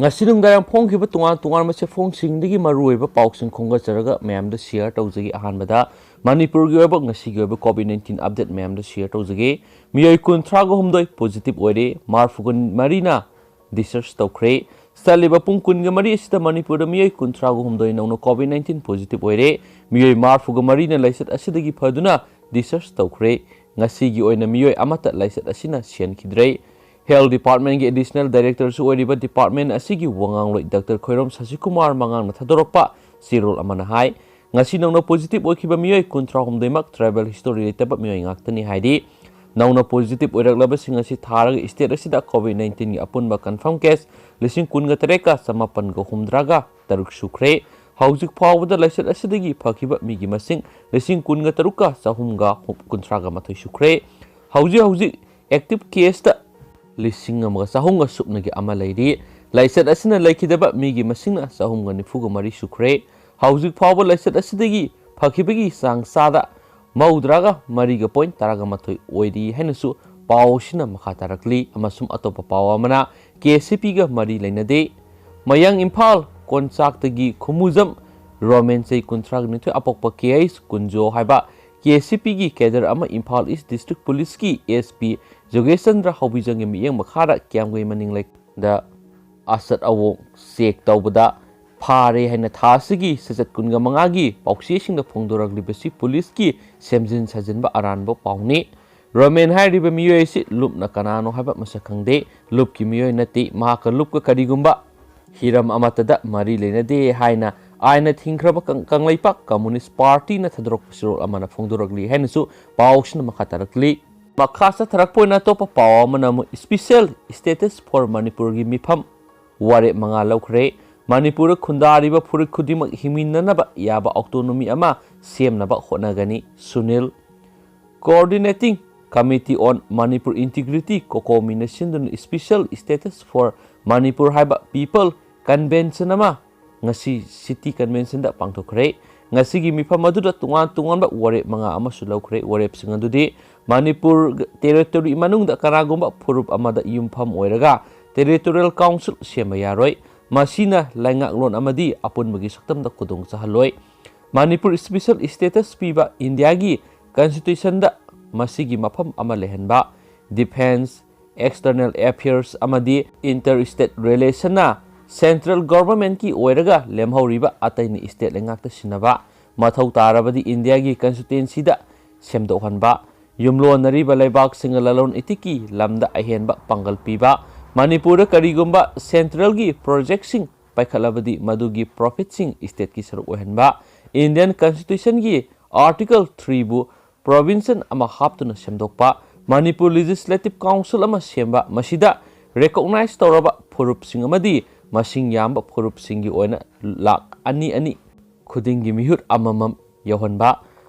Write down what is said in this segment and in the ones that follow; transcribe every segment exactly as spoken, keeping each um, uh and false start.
ꯉꯁꯤ ꯅꯨꯡꯗꯥꯡ ꯐꯣꯡꯈꯤꯕ ꯇꯣꯉꯥꯟ ꯇꯣꯉꯥꯟꯕ ꯆꯦꯐꯣꯡꯁꯤꯡꯗꯒꯤ ꯃꯔꯨꯑꯣꯏꯕ ꯄꯥꯎꯁꯤꯡ ꯈꯣꯝꯒꯠꯆꯔꯒ ꯃꯌꯥꯝꯗ share ꯇꯧꯖꯒꯦ꯫ ꯑꯍꯥꯟꯕꯗ ꯃꯅꯤꯄꯨꯔꯒꯤ ꯑꯣꯏꯕ ꯉꯁꯤꯒꯤ ꯑꯣꯏꯕ COVID nineteen update ꯃꯌꯥꯝꯗ share ꯇꯧꯖꯒꯦ꯫ ꯃꯤꯑꯣꯏ ꯀꯨꯟꯊ꯭ꯔꯥꯒ ꯍꯨꯝꯗꯣꯏ positive ꯑꯣꯏꯔꯦ, ꯃꯔꯤꯐꯨꯒ ꯃꯔꯤꯅ discharge ꯇꯧꯈ꯭ꯔꯦ꯫ ꯆꯠꯂꯤꯕ ꯄꯨꯡ ꯀꯨꯟꯒ ꯃꯔꯤ ꯑꯁꯤꯗ ꯃꯅꯤꯄꯨꯔꯗ ꯃꯤꯑꯣꯏ ꯀꯨꯟꯊ꯭ꯔꯥꯒ ꯍꯨꯝꯗꯣꯏ ꯅꯧꯅ COVID nineteen positive ꯑꯣꯏꯔꯦ꯫ ꯃꯤꯑꯣꯏ ꯃꯔꯤꯐꯨꯒ ꯃꯔꯤꯅ ꯂꯥꯏꯆꯠ ꯑꯁꯤꯗꯒꯤ ꯐꯗꯨꯅ discharge ꯇꯧꯈ꯭ꯔꯦ꯫ ꯉꯁꯤꯒꯤ ꯑꯣꯏꯅ ꯃꯤꯑꯣꯏ ꯑꯃꯠꯇ ꯂꯥꯏꯆꯠ ꯑꯁꯤꯅ ꯁꯤꯍꯟꯈꯤꯗ꯭ꯔꯦ꯫ Health Department ꯒꯤ Additional Director ꯁꯨ ꯑꯣꯏꯔꯤꯕ department ꯑꯁꯤꯒꯤ ꯋꯥꯉꯥꯡꯂꯣꯏ Doctor ꯈꯣꯏꯔꯣꯝ ꯁꯁꯤꯀꯨꯃꯥꯔ ꯃꯉꯥꯡꯅ ꯊꯥꯗꯣꯔꯛꯄ ꯆꯦꯔꯣꯜ ꯑꯃꯅ ꯍꯥꯏ, ꯉꯁꯤ ꯅꯧꯅ positive ꯑꯣꯏꯈꯤꯕ ꯃꯤꯑꯣꯏ ꯀꯨꯟꯊ꯭ꯔꯥꯍꯨꯝꯗꯣꯏꯃꯛ tribal history ꯂꯩꯇꯕ ꯃꯤꯑꯣꯏ ꯉꯥꯛꯇꯅꯤ ꯍꯥꯏꯔꯤ꯫ ꯅꯧꯅ positive ꯑꯣꯏꯔꯛꯂꯕꯁꯤꯡ ꯑꯁꯤ ꯊꯥꯔꯒ state ꯑꯁꯤꯗ COVID nineteen ꯒꯤ ꯑꯄꯨꯟꯕ confirm case ꯂꯤꯁꯤꯡ ꯀꯨꯟꯒ ꯇꯔꯦꯠꯀ ꯆꯃꯥꯄꯟꯒ ꯍꯨꯝꯗ꯭ꯔꯥꯒ ꯇꯔꯨꯛ ꯁꯨꯈ꯭ꯔꯦ꯫ ꯍꯧꯖꯤꯛ ꯐꯥꯎꯕꯗ ꯂꯥꯏꯆꯠ ꯑꯁꯤꯗꯒꯤ ꯐꯈꯤꯕ ꯃꯤꯒꯤ ꯃꯁꯤꯡ ꯂꯤꯁꯤꯡ ꯀꯨꯟꯒ ꯇꯔꯨꯛꯀ ꯆꯍꯨꯝꯒ ꯀꯨꯟꯊ꯭ꯔꯥꯒ ꯃꯥꯊꯣꯏ ꯁꯨꯈ꯭ꯔꯦ꯫ ꯍꯧꯖꯤꯛ ꯍꯧꯖꯤꯛ active case ꯇ ꯂꯤꯁꯤꯡ ꯑꯃꯒ ꯆꯍꯨꯝꯒ ꯁꯨꯞꯅꯒꯤ ꯑꯃ ꯂꯩꯔꯤ꯫ ꯂꯥꯏꯆꯠ ꯑꯁꯤꯅ ꯂꯩꯈꯤꯗꯕ ꯃꯤꯒꯤ ꯃꯁꯤꯡꯅ ꯆꯍꯨꯝꯒ ꯅꯤꯐꯨꯒ ꯃꯔꯤ ꯁꯨꯈ꯭ꯔꯦ꯫ ꯍꯧꯖꯤꯛ ꯐꯥꯎꯕ ꯂꯥꯏꯆꯠ ꯑꯁꯤꯗꯒꯤ ꯐꯈꯤꯕꯒꯤ ꯆꯥꯡ ꯆꯥꯗ ꯃꯧꯗ꯭ꯔꯥꯒ ꯃꯔꯤꯒ point ꯇꯔꯥꯒ ꯃꯥꯊꯣꯏ ꯑꯣꯏꯔꯤ ꯍꯥꯏꯅꯁꯨ ꯄꯥꯎ ꯑꯁꯤꯅ ꯃꯈꯥ ꯇꯥꯔꯛꯂꯤ꯫ ꯑꯃꯁꯨꯡ ꯑꯇꯣꯞꯄ ꯄꯥꯎ ꯑꯃꯅ, ꯀꯦ ꯁꯤ ꯄꯤ ꯒ ꯃꯔꯤ ꯂꯩꯅꯗꯦ꯫ ꯃꯌꯥꯡ ꯏꯝꯐꯥꯜ ꯀꯣꯟꯆꯥꯛꯇꯒꯤ ꯈꯨꯃꯨꯖꯝ ꯔꯣꯃꯦꯟ, ꯆꯍꯤ ꯀꯨꯟꯊ꯭ꯔꯥꯒ ꯅꯤꯊꯣꯏ ꯑꯄꯣꯛꯄ ꯀꯦ ꯑꯩꯆ ꯀꯨꯟꯖꯣ ꯍꯥꯏꯕ ꯀꯦ ꯁꯤ ꯄꯤ ꯒꯤ cadre ꯑꯃ ꯏꯝꯐꯥꯜ East District Police ꯀꯤ S P ꯖꯣꯒꯦꯁ ꯆꯟꯗ꯭ꯔ ꯍꯥꯎꯕꯤꯖꯪꯒꯤ ꯃꯤꯠꯌꯦꯡ ꯃꯈꯥꯗ ꯀꯤꯌꯥꯝꯒꯩ ꯃꯅꯤꯡ ꯂꯩ ꯗ ꯑꯆꯠ ꯑꯋꯣꯡ check ꯇꯧꯕꯗ ꯐꯥꯔꯦ ꯍꯥꯏꯅ ꯊꯥ ꯑꯁꯤꯒꯤ ꯁꯦꯁꯟ ꯀꯨꯟꯒ ꯃꯉꯥꯒꯤ ꯄꯥꯎꯆꯦꯁꯤꯡꯗ ꯐꯣꯡꯗꯣꯔꯛꯂꯤꯕꯁꯤ ꯄꯨꯂꯤꯁꯀꯤ ꯁꯦꯝꯖꯤꯟ ꯁꯥꯖꯤꯟꯕ ꯑꯔꯥꯟꯕ ꯄꯥꯎꯅꯤ꯫ ꯔꯣꯃꯦꯟ ꯍꯥꯏꯔꯤꯕ ꯃꯤꯑꯣꯏ ꯑꯁꯤ ꯂꯨꯞꯅ ꯀꯅꯥꯅꯣ ꯍꯥꯏꯕ ꯃꯁꯛ ꯈꯪꯗꯦ꯫ ꯂꯨꯞꯀꯤ ꯃꯤꯑꯣꯏ ꯅꯠꯇꯦ꯫ ꯃꯍꯥꯛꯀ ꯂꯨꯞꯀ ꯀꯔꯤꯒꯨꯝꯕ ꯍꯤꯔꯝ ꯑꯃꯠꯇꯗ ꯃꯔꯤ ꯂꯩꯅꯗꯦ ꯍꯥꯏꯅ ꯑꯥꯏꯟꯅ ꯊꯤꯡꯈ꯭ꯔꯕ ꯀꯪ-, ꯀꯪꯂꯩꯄꯥꯛ ꯀꯝꯃꯨꯅꯤꯁ ꯄꯥꯔꯇꯤꯅ ꯊꯥꯗꯣꯔꯛꯄ ꯆꯦꯔꯣꯜ ꯑꯃꯅ ꯐꯣꯡꯗꯣꯔꯛꯂꯤ ꯍꯥꯏꯅꯁꯨ ꯄꯥꯎꯁꯤꯅ ꯃꯈꯥ ꯇꯥꯔꯛꯂꯤ꯫ ꯃꯈꯥ ꯆꯠꯊꯔꯛꯄ ꯑꯣꯏꯅ ꯑꯇꯣꯞꯄ ꯄꯥꯎ ꯑꯃꯅ ꯑꯃꯨꯛ Special Status for ꯃꯅꯤꯄꯨꯔꯒꯤ ꯃꯤꯐꯝ ꯋꯥꯔꯦꯞ ꯃꯉꯥ ꯂꯧꯈ꯭ꯔꯦ꯫ ꯃꯅꯤꯄꯨꯔꯗ ꯈꯨꯟꯗꯥꯔꯤꯕ ꯐꯨꯔꯨꯞ ꯈꯨꯗꯤꯡꯃꯛ ꯍꯤꯡꯃꯤꯟꯅꯅꯕ ꯌꯥꯕ autonomy ꯑꯃ ꯁꯦꯝꯅꯕ ꯍꯣꯠꯅꯒꯅꯤ꯫ Sunil. Coordinating Committee on Manipur Integrity, COCOMI ꯅ ꯁꯤꯟꯗꯨꯅ Special Status for ꯃꯅꯤꯄꯨꯔ ꯍꯥꯏꯕ People Convention ꯑꯃ ꯉꯁꯤ City Convention ꯗ ꯄꯥꯡꯊꯣꯛꯈ꯭ꯔꯦ꯫ ꯉꯁꯤꯒꯤ ꯃꯤꯐꯝ ꯑꯗꯨꯗ ꯇꯣꯉꯥꯟ ꯇꯣꯉꯥꯟꯕ ꯋꯥꯔꯦꯞ ꯃꯉꯥ ꯑꯃꯁꯨ ꯂꯧꯈ꯭ꯔꯦ꯫ ꯋꯥꯔꯦꯞꯁꯤꯡ ꯑꯗꯨꯗꯤ ꯃꯅꯤꯄꯨꯔ territory ꯃꯅꯨꯡꯗ ꯀꯅꯥꯒꯨꯝꯕ ꯐꯨꯔꯨꯞ ꯑꯃꯗ ꯌꯨꯝꯐꯝ ꯑꯣꯏꯔꯒ Territorial Council ꯁꯦꯝꯕ ꯌꯥꯔꯣꯏ꯫ ꯃꯁꯤꯅ ꯂꯩꯉꯥꯛꯂꯣꯟ ꯑꯃꯗꯤ ꯑꯄꯨꯟꯕꯒꯤ ꯁꯛꯇꯝꯗ ꯈꯨꯗꯣꯡ ꯆꯥꯍꯜꯂꯣꯏ꯫ ꯃꯅꯤꯄꯨꯔ special status ꯄꯤꯕ ꯏꯟꯗꯤꯌꯥꯒꯤ Constitutionꯗ ꯃꯁꯤꯒꯤ ꯃꯐꯝ ꯑꯃ ꯂꯩꯍꯟꯕ, Defence, External Affairs ꯑꯃꯗꯤ Interstate Relationꯅ central governmentꯀꯤ ꯑꯣꯏꯔꯒ ꯂꯦꯝꯍꯧꯔꯤꯕ ꯑꯇꯩꯅ state ꯂꯩꯉꯥꯛꯇ ꯁꯤꯟꯅꯕ, ꯃꯊꯧ ꯇꯥꯔꯕꯗꯤ ꯏꯟꯗꯤꯌꯥꯒꯤ Constituencyꯗ ꯁꯦꯝꯗꯣꯛꯍꯟꯕ, ꯌꯨꯝꯂꯣꯟꯅꯔꯤꯕ ꯂꯩꯕꯥꯛꯁꯤꯡꯒ ꯂꯂꯣꯟ ꯏꯇꯤꯛꯀꯤ ꯂꯝꯗ ꯑꯍꯦꯟꯕ ꯄꯥꯡꯒꯜ ꯄꯤꯕ, ꯃꯅꯤꯄꯨꯔꯗ ꯀꯔꯤꯒꯨꯝꯕ centralꯒꯤ projectꯁꯤꯡ ꯄꯥꯏꯈꯠꯂꯕꯗꯤ ꯃꯗꯨꯒꯤ profitꯁꯤꯡ stateꯀꯤ ꯁꯔꯨꯛ ꯑꯣꯏꯍꯟꯕ, Indian Constitutionꯒꯤ Article threeꯕꯨ provision ꯑꯃ ꯍꯥꯞꯇꯨꯅ ꯁꯦꯝꯗꯣꯛꯄ, ꯃꯅꯤꯄꯨꯔ Legislative Council ꯑꯃ ꯁꯦꯝꯕ, ꯃꯁꯤꯗ recognize ꯇꯧꯔꯕ ꯐꯨꯔꯨꯞꯁꯤꯡ ꯑꯃꯗꯤ ꯃꯁꯤꯡ ꯌꯥꯝꯕ ꯐꯨꯔꯨꯞꯁꯤꯡꯒꯤ ꯑꯣꯏꯅ ꯂꯥꯈ ꯑꯅꯤ ꯑꯅꯤ ꯈꯨꯗꯤꯡꯒꯤ ꯃꯤꯍꯨꯠ ꯑꯃꯃꯝ ꯌꯧꯍꯟꯕ꯫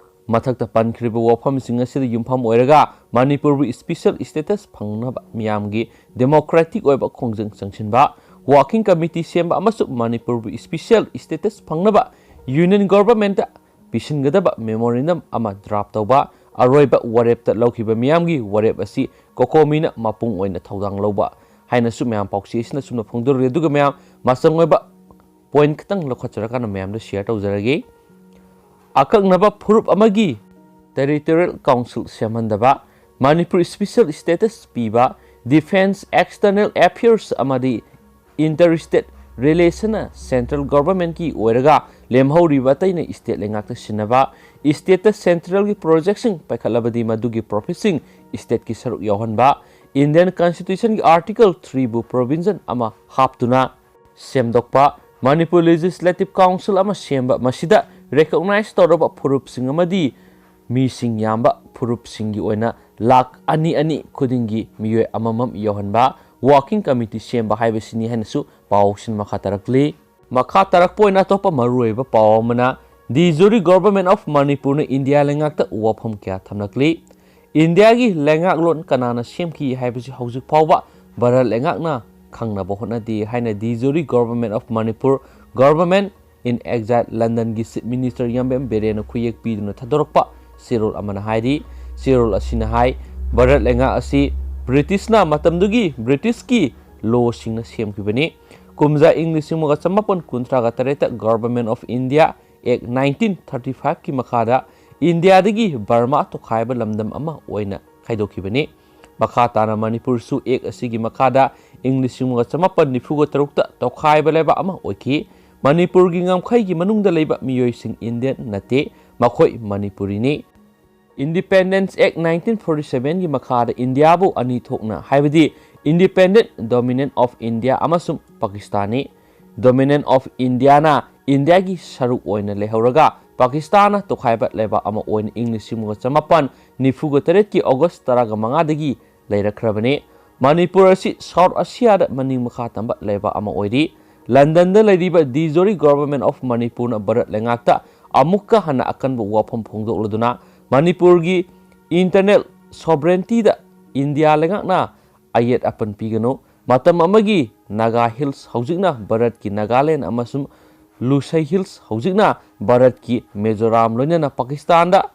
ꯃꯊꯛꯇ ꯄꯟꯈ꯭ꯔꯤꯕ ꯋꯥꯐꯝꯁꯤꯡ ꯑꯁꯤꯗ ꯌꯨꯝꯐꯝ ꯑꯣꯏꯔꯒ ꯃꯅꯤꯄꯨꯔꯕꯨ special status ꯐꯪꯅꯕ ꯃꯤꯌꯥꯝꯒꯤ democratic ꯑꯣꯏꯕ ꯈꯣꯡꯖꯪ ꯆꯪꯁꯤꯟꯕ, working committee ꯁꯦꯝꯕ ꯑꯃꯁꯨꯡ ꯃꯅꯤꯄꯨꯔꯕꯨ special status ꯐꯪꯅꯕ Union Governmentꯇ ꯄꯤꯁꯤꯟꯒꯗꯕ memorandum ꯑꯃ draft ꯇꯧꯕ, ꯑꯔꯣꯏꯕ ꯋꯥꯔꯦꯞꯇ ꯂꯧꯈꯤꯕ ꯃꯤꯌꯥꯝꯒꯤ ꯋꯥꯔꯦꯞ ꯑꯁꯤ COCOMIꯅ ꯃꯄꯨꯡ ꯑꯣꯏꯅ ꯊꯧꯗꯥꯡ ꯂꯧꯕ ꯍꯥꯏꯅꯁꯨ ꯃꯌꯥꯝ ꯄꯥꯎꯆꯦ ꯑꯁꯤꯅ ꯑꯆꯨꯝꯕ ꯐꯣꯡꯗꯣꯔꯛꯂꯤ꯫ ꯑꯗꯨꯒ ꯃꯌꯥꯝ ꯃꯆꯪ ꯑꯣꯏꯕ point ꯈꯤꯇꯪ ꯂꯧꯈꯠꯆꯔꯀꯥꯟꯗ ꯃꯌꯥꯝꯗ share ꯇꯧꯖꯔꯒꯦ꯫ ꯑꯀꯛꯅꯕ ꯐꯨꯔꯨꯞ ꯑꯃꯒꯤ Territorial Council ꯁꯦꯝꯍꯟꯗꯕ, Manipur special status ꯄꯤꯕ, Defence, External Affairs ꯑꯃꯗꯤ Interstate Relationꯅ central governmentꯀꯤ ꯑꯣꯏꯔꯒ ꯂꯦꯝꯍꯧꯔꯤꯕ ꯑꯇꯩꯅ state ꯂꯩꯉꯥꯛꯇ ꯁꯤꯟꯅꯕ, stateꯇ centralꯒꯤ projectꯁꯤꯡ ꯄꯥꯏꯈꯠꯂꯕꯗꯤ ꯃꯗꯨꯒꯤ profitꯁꯤꯡ stateꯀꯤ ꯁꯔꯨꯛ ꯌꯥꯎꯍꯟꯕ, Indian Constitutionꯒꯤ Article threeꯕꯨ provision ꯑꯃ ꯍꯥꯞꯇꯨꯅ ꯁꯦꯝꯗꯣꯛꯄ, ꯃꯅꯤꯄꯨꯔ Legislative Council ꯑꯃ ꯁꯦꯝꯕ, ꯃꯁꯤꯗ recognize ꯇꯧꯔꯕ ꯐꯨꯔꯨꯞꯁꯤꯡ ꯑꯃꯗꯤ ꯃꯤꯁꯤꯡ ꯌꯥꯝꯕ ꯐꯨꯔꯨꯞꯁꯤꯡꯒꯤ ꯑꯣꯏꯅ ꯂꯥꯈ ꯑꯅꯤ ꯑꯅꯤ ꯈꯨꯗꯤꯡꯒꯤ ꯃꯤꯑꯣꯏ ꯑꯃꯃꯝ ꯌꯧꯍꯟꯕ, working committee ꯁꯦꯝꯕ ꯍꯥꯏꯕꯁꯤꯅꯤ ꯍꯥꯏꯅꯁꯨ ꯄꯥꯎꯁꯤꯡ ꯃꯈꯥ ꯇꯥꯔꯛꯂꯤ꯫ ꯃꯈꯥ ꯇꯥꯔꯛꯄ ꯑꯣꯏꯅ ꯑꯇꯣꯞꯄ ꯃꯔꯨꯑꯣꯏꯕ ꯄꯥꯎ ꯑꯃꯅ, ꯗꯤ ꯖꯨꯔꯤ Government of ꯃꯅꯤꯄꯨꯔꯅ ꯏꯟꯗꯤꯌꯥ ꯂꯩꯉꯥꯛꯇ ꯋꯥꯐꯝ ꯀꯌꯥ ꯊꯝꯂꯛꯂꯤ꯫ ꯏꯟꯗꯤꯌꯥꯒꯤ ꯂꯩꯉꯥꯛꯂꯣꯟ ꯀꯅꯥꯅ ꯁꯦꯝꯈꯤ ꯍꯥꯏꯕꯁꯤ ꯍꯧꯖꯤꯛ ꯐꯥꯎꯕ ꯚꯥꯔꯠ ꯂꯩꯉꯥꯛꯅ ꯈꯪꯅꯕ ꯍꯣꯠꯅꯗꯦ ꯍꯥꯏꯅ de jure Government of Manipur, Government in Exile ꯂꯟꯗꯟꯒꯤ Chief Minister ꯌꯥꯝꯕꯦꯝ ꯕꯤꯔꯦꯟꯅ ꯈꯨꯌꯦꯛ ꯄꯤꯗꯨꯅ ꯊꯥꯗꯣꯔꯛꯄ ꯆꯦꯔꯣꯜ ꯑꯃꯅ ꯍꯥꯏꯔꯤ꯫ ꯆꯦꯔꯣꯜ ꯑꯁꯤꯅ ꯍꯥꯏ, ꯚꯥꯔꯠ ꯂꯩꯉꯥꯛ ꯑꯁꯤ ꯕ꯭ꯔꯤꯇꯤꯁꯅ ꯃꯇꯝꯗꯨꯒꯤ ꯕ꯭ꯔꯤꯇꯤꯁꯀꯤ ꯂꯣꯁꯤꯡꯅ ꯁꯦꯝꯈꯤꯕꯅꯤ꯫ ꯀꯨꯝꯖꯥ ꯏꯪ ꯂꯤꯁꯤꯡ ꯑꯃꯒ ꯆꯃꯥꯄꯟ ꯀꯨꯟꯊ꯭ꯔꯥꯒ ꯇꯔꯦꯠꯇ Government of India Act nineteen thirty five ꯀꯤ ꯃꯈꯥꯗ ꯏꯟꯗꯤꯌꯥꯗꯒꯤ ꯕꯔꯃꯥ ꯇꯣꯈꯥꯏꯕ ꯂꯝꯗꯝ ꯑꯃ ꯑꯣꯏꯅ ꯈꯥꯏꯗꯣꯛꯈꯤꯕꯅꯤ꯫ ꯃꯈꯥ ꯇꯥꯅ ꯃꯅꯤꯄꯨꯔꯁꯨ Act ꯑꯁꯤꯒꯤ ꯃꯈꯥꯗ ꯏꯪ ꯂꯤꯁꯤꯡ ꯑꯃꯒ ꯆꯃꯥꯄꯟ ꯅꯤꯐꯨꯒ ꯇꯔꯨꯛꯇ ꯇꯣꯈꯥꯏꯕ ꯂꯩꯕꯥꯛ ꯑꯃ ꯑꯣꯏꯈꯤ꯫ ꯃꯅꯤꯄꯨꯔꯒꯤ ꯉꯝꯈꯩꯒꯤ ꯃꯅꯨꯡꯗ ꯂꯩꯕ ꯃꯤꯑꯣꯏꯁꯤꯡ ꯏꯟꯗꯤꯌꯟ ꯅꯠꯇꯦ, ꯃꯈꯣꯏ ꯃꯅꯤꯄꯨꯔꯤꯅꯤ꯫ Independence Act nineteen forty seven ꯒꯤ ꯃꯈꯥꯗ ꯏꯟꯗꯤꯌꯥꯕꯨ ꯑꯅꯤ ꯊꯣꯛꯅ, ꯍꯥꯏꯕꯗꯤ Independent Dominion of India ꯑꯃꯁꯨꯡ ꯄꯥꯀꯤꯁꯇꯥꯟꯅꯤ꯫ Dominion of Indiaꯅ ꯏꯟꯗꯤꯌꯥꯒꯤ ꯁꯔꯨꯛ ꯑꯣꯏꯅ ꯂꯩꯍꯧꯔꯒ ꯄꯥꯀꯤꯁꯇꯥꯟꯅ ꯇꯣꯈꯥꯏꯕ ꯂꯩꯕꯥꯛ ꯑꯃ ꯑꯣꯏꯅ ꯏꯪ ꯂꯤꯁꯤꯡ ꯑꯃꯒ ꯆꯃꯥꯄꯟ ꯅꯤꯐꯨꯒ ꯇꯔꯦꯠꯀꯤ August ꯇꯔꯥꯃꯉꯥꯗꯒꯤ ꯂꯩꯔꯛꯈ꯭ꯔꯕꯅꯤ꯫ ꯃꯅꯤꯄꯨꯔ ꯑꯁꯤ South Asiaꯗ ꯃꯅꯤꯡ ꯃꯈꯥ ꯇꯝꯕ ꯂꯩꯕꯥꯛ ꯑꯃ ꯑꯣꯏꯔꯤ꯫ ꯂꯟꯗꯟꯗ ꯂꯩꯔꯤꯕ ꯗꯤꯖꯣꯔꯤ Government of ꯃꯅꯤꯄꯨꯔꯅ ꯚꯥꯔꯠ ꯂꯩꯉꯥꯛꯇ ꯑꯃꯨꯛꯀ ꯍꯟꯅ ꯑꯀꯟꯕ ꯋꯥꯐꯝ ꯐꯣꯡꯗꯣꯛꯂꯗꯨꯅ ꯃꯅꯤꯄꯨꯔꯒꯤ internal sovereigntyꯗ ꯏꯟꯗꯤꯌꯥ ꯂꯩꯉꯥꯛꯅ ꯑꯌꯦꯠ ꯑꯄꯟ ꯄꯤꯒꯅꯨ꯫ ꯃꯇꯝ ꯑꯃꯒꯤ ꯅꯥꯒꯥ Hills, ꯍꯧꯖꯤꯛꯅ ꯚꯥꯔꯠꯀꯤ ꯅꯥꯒꯥꯂꯦꯟ, ꯑꯃꯁꯨꯡ ꯂꯨꯁꯩ Hills, ꯍꯧꯖꯤꯛꯅ ꯚꯥꯔꯠꯀꯤ ꯃꯤꯖꯣꯔꯥꯝ, ꯂꯣꯏꯅꯅ ꯄꯥꯀꯤꯁꯇꯥꯟꯗ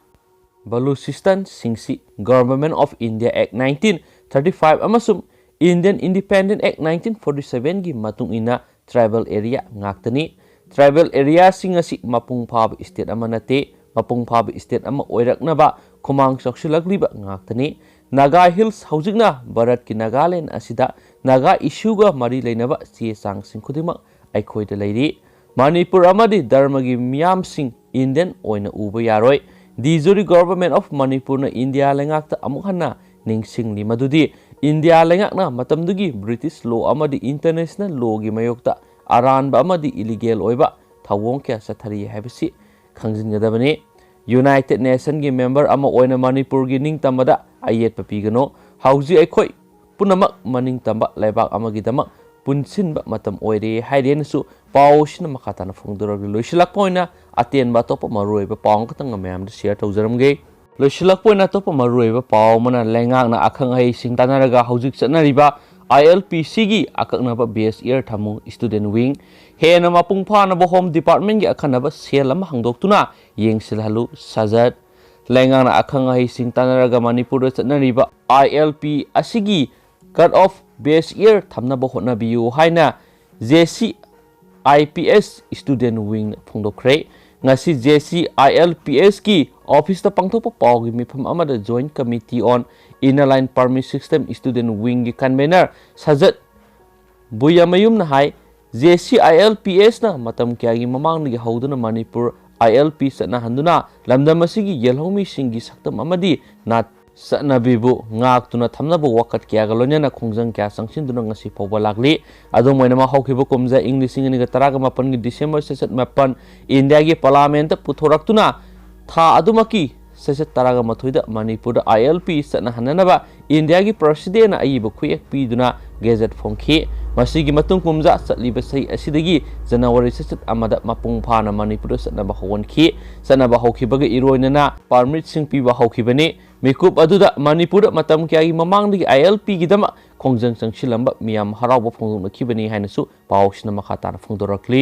ꯕꯂꯨꯆꯤꯁꯇꯥꯟꯁꯤꯡꯁꯤ Government of India Act nineteen thirty five ꯑꯃꯁꯨꯡ Indian Independent Act nineteen forty seven ꯒꯤ ꯃꯇꯨꯡ ꯏꯟꯅ tribal area ꯉꯥꯛꯇꯅꯤ꯫ Tribal areaꯁꯤꯡ ꯑꯁꯤ ꯃꯄꯨꯡ ꯐꯥꯕ state ꯑꯃ ꯅꯠꯇꯦ, ꯃꯄꯨꯡ ꯐꯥꯕ state ꯑꯃ ꯑꯣꯏꯔꯛꯅꯕ ꯈꯨꯃꯥꯡ ꯆꯥꯎꯁꯤꯜꯂꯛꯂꯤꯕ ꯉꯥꯛꯇꯅꯤ꯫ ꯅꯥꯒꯥ Hills, ꯍꯧꯖꯤꯛꯅ ꯚꯥꯔꯠꯀꯤ ꯅꯥꯒꯥꯂꯦꯟ ꯑꯁꯤꯗ ꯅꯥꯒꯥ issueꯒ ꯃꯔꯤ ꯂꯩꯅꯕ ꯆꯦ ꯆꯥꯡꯁꯤꯡ ꯈꯨꯗꯤꯡꯃꯛ ꯑꯩꯈꯣꯏꯗ ꯂꯩꯔꯤ꯫ ꯃꯅꯤꯄꯨꯔ ꯑꯃꯗꯤ ꯙꯔꯃꯒꯤ ꯃꯤꯌꯥꯝꯁꯤꯡ Indian ꯑꯣꯏꯅ ꯎꯕ ꯌꯥꯔꯣꯏ꯫ ꯗꯤꯖꯣꯔꯤ Government of ꯃꯅꯤꯄꯨꯔꯅ ꯏꯟꯗꯤꯌꯥ ꯂꯩꯉꯥꯛꯇ ꯑꯃꯨꯛ ꯍꯟꯅ ꯅꯤꯡꯁꯤꯡꯂꯤ ꯃꯗꯨꯗꯤ ꯏꯟꯗꯤꯌꯥ ꯂꯩꯉꯥꯛꯅ ꯃꯇꯝꯗꯨꯒꯤ British law ꯑꯃꯗꯤ international lawꯒꯤ ꯃꯥꯌꯣꯛꯇ ꯑꯔꯥꯟꯕ ꯑꯃꯗꯤ illegal ꯑꯣꯏꯕ ꯊꯧꯑꯣꯡ ꯀꯌꯥ ꯆꯠꯊꯔꯤ ꯍꯥꯏꯕꯁꯤ ꯈꯪꯖꯤꯟꯒꯗꯕꯅꯤ꯫ United Nationꯒꯤ member ꯑꯃ ꯑꯣꯏꯅ ꯃꯅꯤꯄꯨꯔꯒꯤ ꯅꯤꯡꯇꯝꯕꯗ ꯑꯌꯦꯠꯄ ꯄꯤꯒꯅꯨ꯫ ꯍꯧꯖꯤꯛ ꯑꯩꯈꯣꯏ ꯄꯨꯝꯅꯃꯛ ꯃꯅꯤꯡꯇꯝꯕ ꯂꯩꯕꯥꯛ ꯑꯃꯒꯤꯗꯃꯛ ꯄꯨꯟꯁꯤꯟꯕ ꯃꯇꯝ ꯑꯣꯏꯔꯦ ꯍꯥꯏꯔꯦꯅꯁꯨ ꯄꯥꯎ ꯑꯁꯤꯅ ꯃꯈꯥ ꯇꯥꯅ ꯐꯣꯡꯗꯣꯔꯛꯂꯤ꯫ ꯂꯣꯏꯁꯤꯜꯂꯛꯄ ꯑꯣꯏꯅ ꯑꯇꯦꯟꯕ ꯑꯇꯣꯞꯄ ꯃꯔꯨꯑꯣꯏꯕ ꯄꯥꯎ ꯑꯃꯈꯛꯇꯪꯒ ꯃꯌꯥꯝꯗ share ꯇꯧꯖꯔꯝꯒꯦ꯫ ꯂꯣꯏꯁꯤꯜꯂꯛꯄ ꯑꯣꯏꯅ ꯑꯇꯣꯞꯄ ꯃꯔꯨꯑꯣꯏꯕ ꯄꯥꯎ ꯑꯃꯅ ꯂꯩꯉꯥꯛꯅ ꯑꯈꯪ ꯑꯍꯩꯁꯤꯡ ꯇꯥꯟꯅꯔꯒ ꯍꯧꯖꯤꯛ ꯆꯠꯅꯔꯤꯕ ILPCꯒꯤ ꯑꯀꯛꯅꯕ base year ꯊꯝꯃꯨ student wing, ꯍꯦꯟꯅ ꯃꯄꯨꯡ ꯐꯥꯅꯕ Home Departmentꯒꯤ ꯑꯈꯟꯅꯕ cell ꯑꯃ ꯍꯥꯡꯗꯣꯛꯇꯨꯅ ꯌꯦꯡꯁꯤꯜꯍꯜꯂꯨ ꯁꯖꯠ꯫ ꯂꯩꯉꯥꯛꯅ ꯑꯈꯪ ꯑꯍꯩꯁꯤꯡ ꯇꯥꯟꯅꯔꯒ ꯃꯅꯤꯄꯨꯔꯗ ꯆꯠꯅꯔꯤꯕ ILP ꯑꯁꯤꯒꯤ cut off best year ꯊꯝꯅꯕ ꯍꯣꯠꯅꯕꯤꯌꯨ ꯍꯥꯏꯅ J C I P S student wing ꯐꯣꯡꯗꯣꯛꯈ꯭ꯔꯦ꯫ ꯉꯁꯤ J C I L P S ꯀꯤ office ꯇ ꯄꯥꯡꯊꯣꯛꯄ ꯄꯥꯎꯒꯤ ꯃꯤꯐꯝ ꯑꯃꯗ Joint Committee on Inner Line Permit System student wing ꯒꯤ convener ꯁꯖꯠ ꯕꯨꯌꯥꯃꯌꯨꯝꯅ high, J C I L P S ꯅ ꯃꯇꯝ ꯀꯌꯥꯒꯤ ꯃꯃꯥꯡꯗꯒꯤ ꯍꯧꯗꯨꯅ ꯃꯅꯤꯄꯨꯔ I L P ꯆꯠꯅꯍꯟꯗꯨꯅ ꯂꯝꯗꯝ ꯑꯁꯤꯒꯤ ꯌꯦꯜꯍꯧꯃꯤꯁꯤꯡꯒꯤ ꯁꯛꯇꯝ ꯑꯃꯗꯤ ꯅꯥꯠ ꯆꯠꯅꯕꯤꯕꯨ ꯉꯥꯛꯇꯨꯅ ꯊꯝꯅꯕ ꯋꯥꯀꯠ ꯀꯌꯥꯒ ꯂꯣꯏꯅꯅ ꯈꯣꯡꯖꯪ ꯀꯌꯥ ꯆꯪꯁꯤꯟꯗꯨꯅ ꯉꯁꯤ ꯐꯥꯎꯕ ꯂꯥꯛꯂꯤ꯫ ꯑꯗꯨꯝ ꯑꯣꯏꯅꯃꯛ, ꯍꯧꯈꯤꯕ ꯀꯨꯝꯖꯥ ꯏꯪ ꯂꯤꯁꯤꯡ ꯑꯅꯤꯒ ꯇꯔꯥꯒ ꯃꯥꯄꯟꯒꯤ December ꯆꯩꯆꯠ ꯃꯥꯄꯟ ꯏꯟꯗꯤꯌꯥꯒꯤ Parliament ꯄꯨꯊꯣꯔꯛꯇꯨꯅ ꯊꯥ ꯑꯗꯨꯃꯛꯀꯤ ꯆꯩꯆꯠ ꯇꯔꯥꯒ ꯃꯥꯊꯣꯏꯗ ꯃꯅꯤꯄꯨꯔꯗ I L P ꯆꯠꯅꯍꯟꯅꯅꯕ ꯏꯟꯗꯤꯌꯥꯒꯤ President ꯅ ꯑꯏꯕ ꯈꯨꯌꯦꯛ ꯄꯤꯗꯨꯅ gazette ꯐꯣꯡꯈꯤ꯫ ꯃꯁꯤꯒꯤ ꯃꯇꯨꯡ ꯀꯨꯝꯖꯥ ꯆꯠꯂꯤꯕ ꯆꯍꯤ ꯑꯁꯤꯗꯒꯤ January ꯆꯩꯆꯠ ꯑꯃꯗ ꯃꯄꯨꯡ ꯐꯥꯅ ꯃꯅꯤꯄꯨꯔꯗ ꯆꯠꯅꯕ ꯍꯧꯍꯟꯈꯤ꯫ ꯆꯠꯅꯕ ꯍꯧꯈꯤꯕꯒ ꯏꯔꯣꯏꯅꯅ permit ꯁꯤꯡ ꯄꯤꯕ ꯍꯧꯈꯤꯕꯅꯤ꯫ ꯃꯤꯀꯨꯞ ꯑꯗꯨꯗ ꯃꯅꯤꯄꯨꯔꯗ ꯃꯇꯝ ꯀꯌꯥꯒꯤ ꯃꯃꯥꯡꯗꯒꯤ I L P ꯒꯤꯗꯃꯛ ꯈꯣꯡꯖꯪ ꯆꯪꯁꯤꯜꯂꯝꯕ ꯃꯤꯌꯥꯝ ꯍꯔꯥꯎꯕ ꯐꯣꯡꯗꯣꯛꯅꯈꯤꯕꯅꯤ ꯍꯥꯏꯅꯁꯨ ꯄꯥꯎꯁꯤꯅ ꯃꯈꯥ ꯇꯥꯅ ꯐꯣꯡꯗꯣꯔꯛꯂꯤ꯫